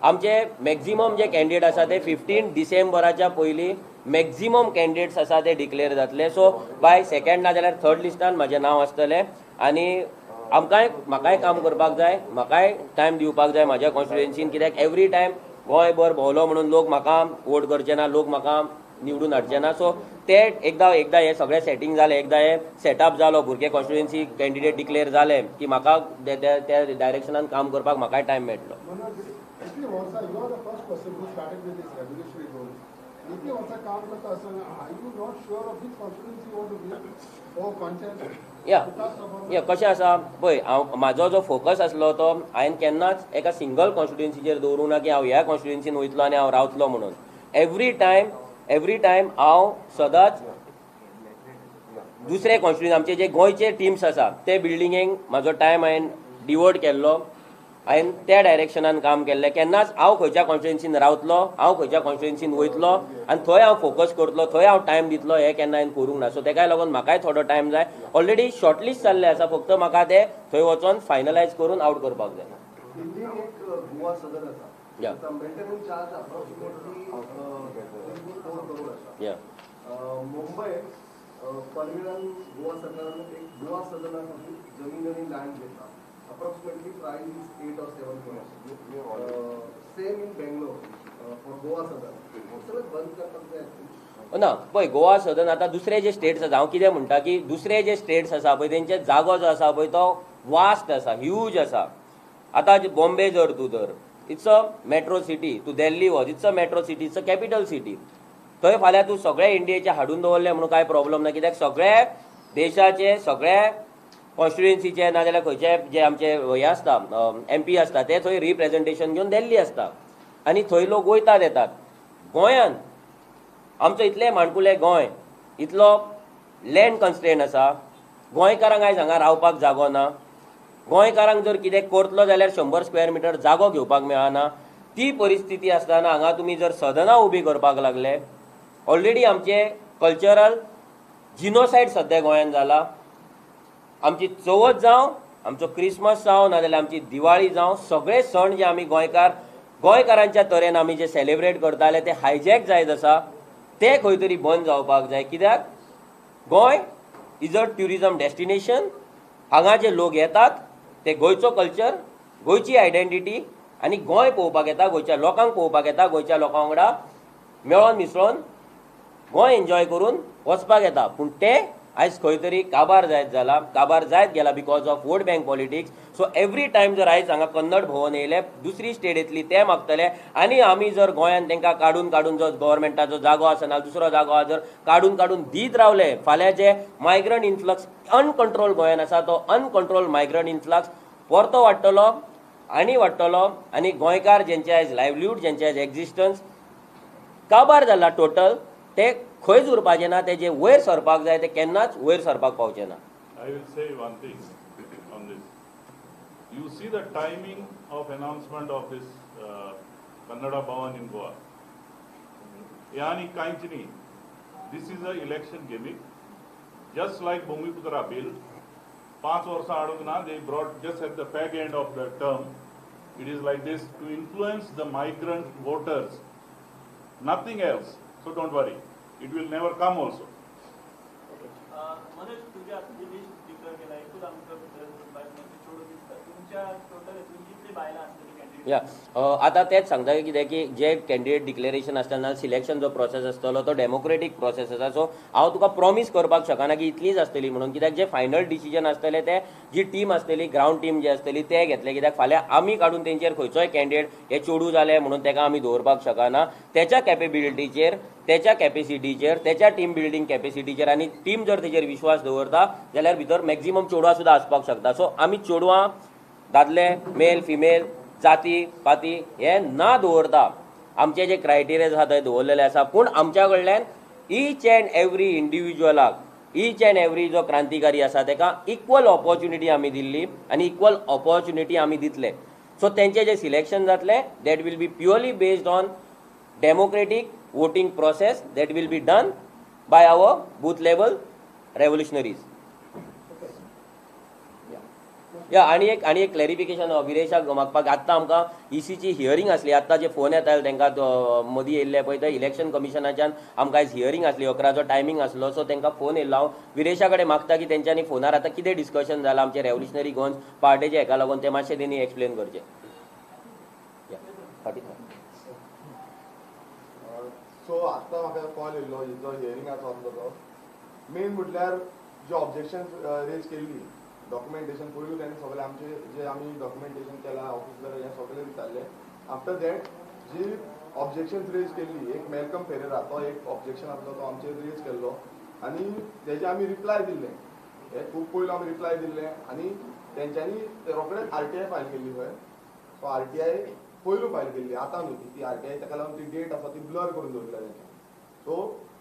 आमचे मॅक्झिमम जे कॅन्डिडेट आसा ते 15 डिसेंबराच्या पयलीं मॅक्झिमम कॅन्डिडेट्स आसा ते डिक्लेअर जातले. सो बाय सेकंड ना जाल्यार थर्ड लिस्टान म्हाजें नांव आसतलें आनी आमकांय म्हाकाय काम करपाक जाय, म्हाकाय टायम दिवपाक जाय म्हाज्या कॉन्स्टिट्युएन्सीन. कित्याक एवरी टायम गोंयभर भोंवलो म्हणून लोक म्हाका वोट करचे ना, लोक म्हाका निवडून हाडचे ना. सो ते एकदां एकदां हें सगळें सेटींग जालें, एकदां हें सेटअप जालो, भुरगे कॉन्स्टिट्युएन्सी कॅन्डिडेट डिक्लेअर जाले की म्हाका त्या डायरेक्शनान काम करपाक म्हाकाय टायम मेळटलो. या या कशें आसा पळय, हांव म्हाजो जो फोकस आसलो तो हांवें केन्नाच एका सिंगल कॉन्स्टिट्युएन्सीचेर दवरूंक ना की हांव ह्या कॉन्स्टिट्युएन्सीन वयतलो आनी हांव रावतलो म्हणून. एवरी टायम हांव सदांच दुसरे कॉन्स्टिट्युएन्सी आमचे जे गोंयचे टिम्स आसा ते बिल्डिंगेक म्हाजो टायम हांवें डिवोट केल्लो, हांवें त्या डायरेक्शनान काम केल्लें. केन्नाच हांव खंयच्या कॉन्स्टिट्युएन्सीन रावतलो, हांव खंयच्या कॉन्स्टिट्युएन्सीन वयतलो आनी थंय हांव फोकस करतलो, थंय हांव टायम दितलो हें केन्ना हांवें करूंक ना. सो तेकाय लागून म्हाकाय थोडो टायम जाय. ऑलरेडी शॉर्टलिस्ट जाल्लें आसा, फक्त म्हाका तें थंय वचोन फायनलायज करून आवट करपाक जाय. मुंबय पनवेलान गोवा सरकारान एक गोवा सदना खातीर जमीन आनी लँड घेतला. Approximately price is 8 or 7 crores. Same in Bangalore for Goa Sadan. सगळें बंद करपाक जाय ना. पळय गोवा सदन आतां दुसरे जे स्टेट्स आसा, हांव कितें म्हणटा की दुसरे जे स्टेट्स आसा पळय तेंचे जागो जो आसा पळय तो वास्ट आसा, ह्यूज आसा. आतां बॉम्बे जर तूं धर, it's a metro city, तूं दिल्ली वच, it's a metro city, it's a capital city. थंय फाल्यां तूं सगळे इंडियेचे हाडून दवरले म्हणून कांय प्रॉब्लम ना, कित्याक सगळे देशाचे सगळे कॉन्स्टिट्युएन्सीचे नाजाल्यार खंयचे जे आमचे हे आसता एमपी आसता ते थंय रिप्रेजेंटेशन घेवन दिल्ली आसता आनी थंय लोक वयतात येतात. गोंयान आमचो इतलें माणकुलें गोंय, इतलो लँड कन्स्ट्रेंट आसा, गोंयकारांक आयज हांगा रावपाक जागो ना. गोंयकारांक जर कितें करतलो जाल्यार 100 स्क्वेअर मिटर जागो घेवपाक मेळना. ती परिस्थिती आसतना हांगा तुमी जर सदनां उबी करपाक लागले, ऑलरेडी आमचे कल्चरल जिनोसायड सद्या गोंयांत जाला. आमची चवथ जावं, आमचो क्रिसमस जावं, नाजाल्यार आमची दिवाळी जावं, सगळे सण जे आमी गोंयकारांच्या तरेन आमी जे सेलिब्रेट करताले ते हायजॅक जायत आसा, ते खंय तरी बंद जावपाक जाय. कित्याक Goa is a tourism destination. हांगा जे लोक येतात ते गोंयचो कल्चर, गोंयची आयडेंटिटी आनी गोंय पळोवपाक येता, गोंयच्या लोकांक पळोवपाक येता, गोंयच्या लोकां वांगडा मेळोन मिसळोन गोंय एन्जॉय करून वचपाक येता. पूण ते आयज खंय तरी काबार जायत जाला, काबार जायत गेला because of vote bank politics. So every time जर आयज हांगा कन्नड भवन येयले, दुसरी स्टेट येतली ते मागतले आनी आमी जर गोंयान तांकां काडून काडून जो गव्हर्मेंटाचो जागो आसा ना दुसरो जागो आसा जर काडून काडून दीत रावले, फाल्यां जे मायग्रंट इन्फ्लक्स अनकंट्रोल गोंयान आसा तो अनकंट्रोल मायग्रंट इन्फ्लक्स परतो वाडटलो आनी वाडटलो आनी गोंयकार जेंचे आयज लायवलीहूड, जेंचे आयज एक्झिस्टन्स काबार जाला टोटल, ते खंयच उरपाचें ना. ते जे वयर सरपाक जाय ते केन्नाच वयर सरपाक पावचे ना. I will say one thing on this. You see the timing of announcement of this Kannada Bhavan in Goa. Yani कांयच न्ही. This is a election gimmick. Just like Bhumiputra bill, 5 वर्सां हाडूंक ना, they brought just at the fag end of the term. It is like this to influence the migrant voters, nothing else. So don't worry, it will never come also. Manoj, तुझ्या list declare केला, एकूच आमकां भितर चेडूं दिसता, तुमच्या total हितून कितली बायलां आसतली कॅन्डिडेट? या आतां तेंच सांगता की कितें की जे कॅन्डिडेट डिक्लेरेशन आसतना सिलेक्शन जो प्रोसेस आसतलो तो डेमोक्रेटीक प्रोसेस आसा. सो हांव तुका प्रॉमीस करपाक शकना की इतलीच आसतली म्हणून, कित्याक जे फायनल डिसिजन आसतलें ते जी टीम आसतली, ग्रावंड टीम जी आसतली ते घेतले. कित्याक फाल्यां आमी काडून तेंचेर खंयचोय कॅन्डिडेट हे चेडूं जालें म्हणून तेका आमी दवरपाक शकना. तेच्या कॅपेबिलिटीचेर, तेच्या कॅपेसिटीचेर, तेच्या टीम बिल्डींग कॅपेसिटीचेर आनी टीम जर तेजेर विश्वास दवरता जाल्यार भितर मॅक्झिमम चेडवां सुद्दां आसपाक शकता. सो आमी चेडवां, दादले, मेल फिमेल, जाती पाती हे ना दवरता आमचे जे क्रायटेरिया आसा ते दवरलेले आसा. पूण आमच्या कडल्यान ईच अँड एवरी इंडिविज्युअलाक, ईच अँड एवरी जो क्रांतिकारी आसा तेका इक्वल ऑपॉर्च्युनिटी आमी दिल्ली आनी इक्वल ऑपॉर्च्युनिटी आमी दितले. सो तेंचे जे सिलेक्शन जातलें that will be purely based on democratic voting process that will be done by our booth level revolutionaries. या आणि एक क्लॅरिफिकेशन विरेशाक मागपाक, आत्तां आमकां ईसीची हियरींग आसली, आत्तां जे फोन येताले तांकां मदीं येयल्ले पळय ते इलेक्शन कमिशनाच्यान आमकां आयज हियरींग आसली, 11चो टायमींग आसलो. सो तांकां फोन येयल्लो. हांव विरेशा कडेन मागता की तेंच्यांनी फोनार आतां कितें डिस्कशन जालां आमचे रेवोल्युशनरी गोवन्स पार्टेचे हेका लागून ते मातशें तेणी एक्सप्लेन करचें. फाटीं सो आत्तां म्हाका कॉल येयल्लो जो हियरिंगाचो आसलो तो मेन म्हटल्यार जे ऑब्जेक्शन रेज केल्ली डॉक्युमेंटेशन पयलू तेणें सगळें आमचे जे आमी डॉक्युमेंटेशन केलां ऑफिसर हें सगळें विचारलें. After that ji objections raise केल्ली, एक मेलकम फेरेरा तो एक ऑब्जेक्शन आसलो तो आमचेर रेज केल्लो आनी तेजे आमी रिप्लाय दिल्ले, हे खूब पयलू आमी रिप्लाय दिल्ले आनी तेंच्यांनी रोखडेच आरटीआय फायल केल्ली खंय. सो आरटीआय पयलू फायल केल्ली, आतां न्हू ती आरटीआय, ताका लागून ती डेट आसा ती ब्लर करून दवरल्या तेंच्यांनी. सो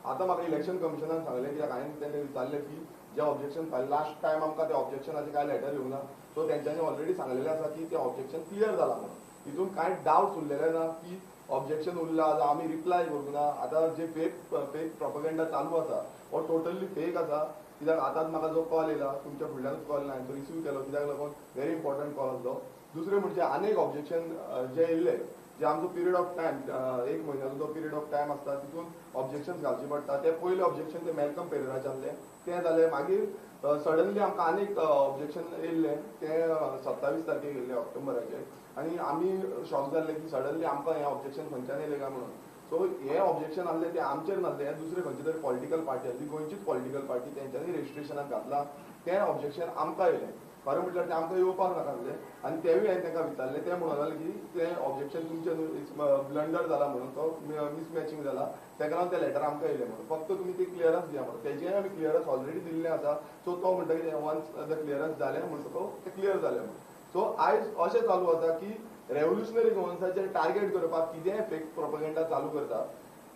आतां म्हाका इलेक्शन कमिशनान सांगलें, कित्याक हांवें तेंकां विचारलें की जे ऑब्जेक्शन फायल लास्ट टायम आमकां ते ऑब्जेक्शनाचे कांय लेटर येवंक ना, सो तेंच्यांनी ऑलरेडी सांगलेलें आसा की ते ऑब्जेक्शन क्लियर जालां म्हणून, तितून कांय डावट्स उरलेले ना की ऑब्जेक्शन उरला जावं आमी रिप्लाय करूंक ना. आतां जे फेक प्रोपगेंडा चालू आसा हो टोटली फेक आसा, कित्याक आतांच म्हाका जो कॉल येयला तुमच्या फुडल्यानूच कॉल ना, हांवें तो रिसीव केलो कित्याक लागून व्हेरी इम्पॉर्टंट कॉल आसलो. दुसरें म्हणजे आनीक ऑब्जेक्शन जे येयल्ले, जे आमचो पिरियड ऑफ टायम 1 म्हयन्याचो जो पिरियड ऑफ टायम आसता तितून ऑब्जेक्शन घालचे पडटा. ते पयले ऑब्जेक्शन ते मेलकम पेरेराचे आसले ते जाले. मागीर सडनली आमकां आनीक ऑब्जेक्शन येयल्लें तें 27 तारखेक येयल्लें ऑक्टोबराचेर आनी आमी शॉक जाल्ले की सडनली आमकां हें ऑब्जेक्शन खंयच्यान येयलें काय म्हणून. सो हें ऑब्जेक्शन आसलें तें आमचेर नासलें, हें दुसरे खंयचे तरी पॉलिटिकल पार्टी आसली, गोंयचीच पॉलिटिकल पार्टी, तेंच्यांनी रजिस्ट्रेशनाक घातलां तें ऑब्जेक्शन आमकां येयलें. खरें म्हटल्यार तें आमकां येवपाक नाका आसलें आनी तेवूय हांवें तांकां विचारलें, ते म्हणून लागले की तें ऑब्जेक्शन तुमचें न्हू, ब्लंडर जाला म्हणून, तो मिसमॅचिंग जाला, ताका लागून तें लेटर आमकां येयलें म्हणून, फक्त तुमी ती क्लियरन्स दिया म्हणून. तेजें आमी क्लियरन्स ऑलरेडी दिल्लें आसा. सो तो म्हणटा की वन्स the clearance जालें म्हणटकच तें क्लियर जालें म्हणून. सो आयज अशें चालू आसा की रेव्होल्युशनरी गोवन्साचेर टार्गेट करपाक कितेंय फेक प्रोपगेंडा चालू करता.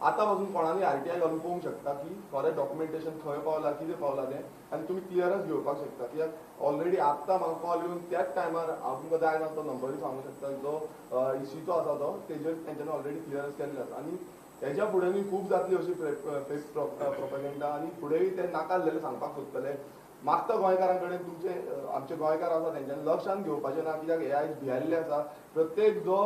आतां पासून कोणानी आरटीआय घालून पळोवंक शकता की खरें डॉक्युमेंटेशन खंय पावलां, कितें पावलां तें, आनी तुमी क्लियरन्स घेवपाक शकता. कित्याक ऑलरेडी आत्तां म्हाका कॉल येवन त्याच टायमार हांव तुमकां जाय ना तो नंबरूय सांगूंक शकता, जो इसीचो आसा तो, तेजेर तेंच्यांनी ऑलरेडी क्लियरन्स केल्लें आसा. आनी हेज्या फुडेंय खूब जातली अशी फेक प्रोपगेंडा आनी फुडेंय ते नाका जाल्लें सांगपाक सोदतले. मागता गोंयकारां कडेन, तुमचे आमचे गोंयकार आसा तेंच्यांनी लक्षांत घेवपाचें ना, कित्याक हे आयज भियेल्ले आसा. प्रत्येक जो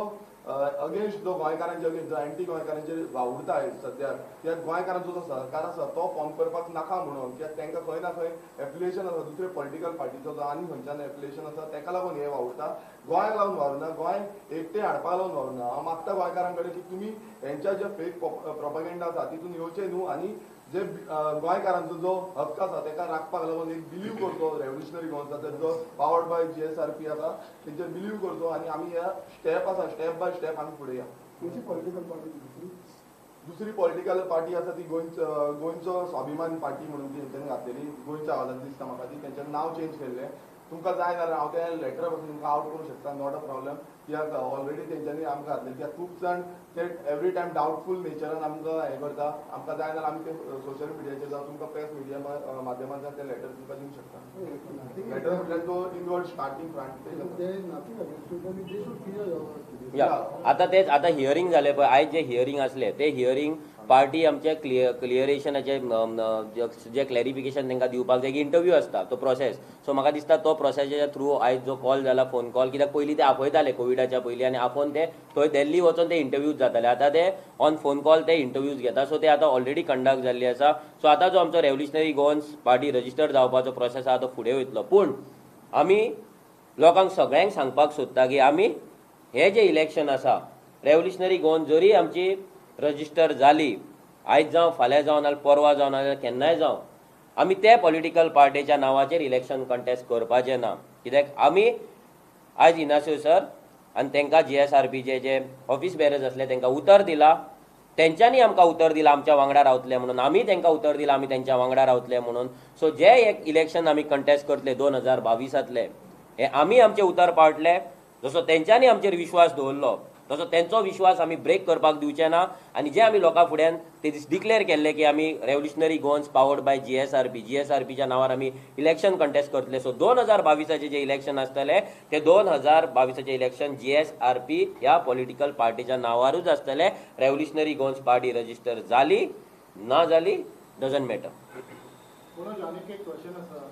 अगेन्स्ट, जो गोंयकारांचे अगेन्स्ट, जो एंटी गोंयकारांचेर वावुरता आयज सद्या, कित्याक गोंयकारांचो जो सरकार आसा तो फॉर्म करपाक नाका म्हणून, कित्याक तांकां खंय ना खंय एफिलिएशन आसा दुसरे पॉलिटिकल पार्टीचो जो आनी खंयच्यान एफिलिएशन आसा, ताका लागून हे वावुरता. गोंयाक लागून वावुरना, गोंय एकटें हाडपाक लागून वावुरना. हांव मागता गोंयकारां कडेन की तुमी हेंच्या जे फेक प्रोपगेंडा आसा तितून येवचें न्हू आनी जे गोंयकारांचो जो हक्क आसा ताका राखपाक लागून एक बिलीव करचो रेव्होल्युशनरी गोवन्साचेर, जो पावर्ड बाय GSRP आसा तेंचेर बिलीव करचो आनी आमी ह्या स्टेप आसा स्टेप बाय स्टेप आमी फुडें या. दुसरी पॉलिटिकल पार्टी आसा ती गोंयचो स्वाभिमान पार्टी म्हणून ती तेंच्यांनी घातलेली, गोंयच्या आवाजान दिसता म्हाका ती, तेंच्यांनी नांव चेंज केल्लें. तुमकां जाय जाल्यार हांव तें लेटर पासून तुमकां आवट करूंक शकता, not a problem. कित्याक ऑलरेडी तेंच्यांनी आमकां घातलें, कित्याक खूब जाण ते एवरी टायम डावटफूल नेचरान आमकां हें करता. आमकां जाय जाल्यार आमी ते सोशल मिडियाचेर जावं तुमकां प्रेस मिडिया माध्यमांतल्यान ते लेटर तुमकां दिवंक शकता. लेटर म्हटल्यार तो इनवर्ड स्टार्टींग फ्रंट. आतां तेच आतां हियरींग जालें पळय, आयज जे हियरींग आसलें ते हियरींग पार्टी आमचे क्लियरेशनाचे जे क्लॅरिफिकेशन तांकां दिवपाक जाय, इंटरव्यू आसता तो प्रोसेस. सो म्हाका दिसता तो प्रोसेसाच्या थ्रू आयज जो कॉल जाला, फोन कॉल, कित्याक पयलीं ते आपयताले कोविडाच्या पयलीं आनी आपोवन ते थंय दिल्ली वचोन ते इंटरव्यूज जाताले, आतां ते ऑन फोन कॉल ते इंटरव्यूज घेता. सो ते आतां ऑलरेडी कंडक्ट जाल्ली आसा. सो आतां जो आमचो रेव्होल्युशनरी गोवन्स पार्टी रजिस्टर जावपाचो प्रोसेस आसा तो फुडें वयतलो. पूण आमी लोकांक सगळ्यांक सांगपाक सोदता की आमी हे जे इलेक्शन आसा रेव्होल्युशनरी गोवन जरी आमची रजिस्टर जाली, आयज जावं फाल्यां जावं नाल्यार परवा जावं नाल्यार केन्नाय जावं, आमी ते पॉलिटिकल पार्टीच्या नांवाचेर इलेक्शन कंटेस्ट करपाचें ना. कित्याक आमी आयज इनासियो सर आनी तांकां GSRPचे जे ऑफिस बेरर्स आसले तांकां उतर दिला, तेंच्यांनी आमकां उतर दिलां आमच्या वांगडा रावतले म्हणून, आमी तांकां उतर दिलां आमी तेंच्या वांगडा रावतले म्हणून. सो जे एक इलेक्शन आमी कंटेस्ट करतले 2022 हे आमी आमचें उतर पाळटले. जसो तेंच्यांनी आमचेर विश्वास दवरलो तसो तेंचो विश्वास आमी ब्रेक करपाक दिवचे ना. आनी जे आमी लोकां फुड्यान ते दीस डिक्लेअर केल्ले की आमी revolutionary Goans powered by GSRP, GSRPच्या नांवार आमी इलेक्शन कंटेस्ट करतले. सो 2022 जे इलेक्शन आसतले ते 2022 इलेक्शन GSRP ह्या पॉलिटिकल पार्टीच्या नांवारूच आसतले. रेव्होल्युशनरी गोवन्स पार्टी रजिस्टर जाली ना जाली डजंट मॅटर. मनोज, आनीक एक क्वेश्चन आसा,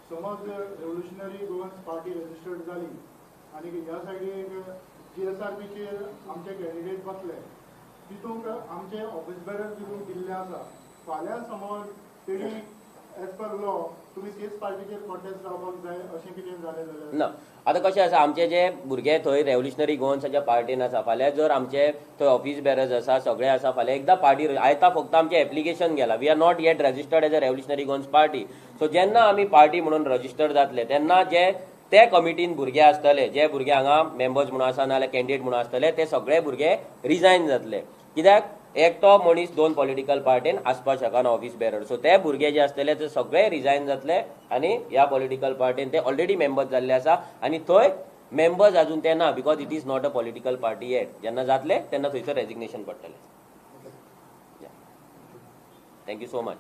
समज रेव्होल्युशनरी गोवन्स पार्टी रजिस्टर्ड जाली आनी ह्या सायडीक GSRPचेर आमचे कॅन्डिडेट बसले, तितूंक आमचे ऑफिस बेरर तितूंक दिल्ले आसा, फाल्यां समज तेणी एज पर लॉ तुमी तेच पार्टीचेर कॉन्टेस्ट जावपाक जाय अशें कितें जालें जाल्यार ना? आतां कशें आसा, आमचे जे भुरगे थंय रेव्होल्युशनरी गोवन्साच्या पार्टीन आसा, फाल्यां जर आमचे थंय ऑफिस बेरर्स आसा सगळे आसा, फाल्यां एकदां पार्टी आयता फक्त आमचें एप्लिकेशन गेलां, we are not yet registered as a revolutionary Goans party. So जेन्ना आमी पार्टी म्हणून रजिस्टर जातले तेन्ना जे ते कमिटीन भुरगे आसतले, जे भुरगे हांगा मेंबर्स म्हणून आसा नाल्यार कॅन्डिडेट म्हणून आसतले, ते सगळे भुरगे रिजायन जातले. कित्याक एकटो मनीस दोन पॉलिटिकल पार्टीन आसपाक शकना ऑफिस बेरर. सो ते भुरगे जे आसतले ते सगळे रिजायन जातले आनी ह्या पॉलिटिकल पार्टीन ते ऑलरेडी मेंबर्स जाल्ले आसा आनी थंय मेंबर्स अजून ते ना, because it is not a political party yet. जेन्ना जातले तेन्ना थंयसर रेजिग्नेशन पडटलें. Thank you so much.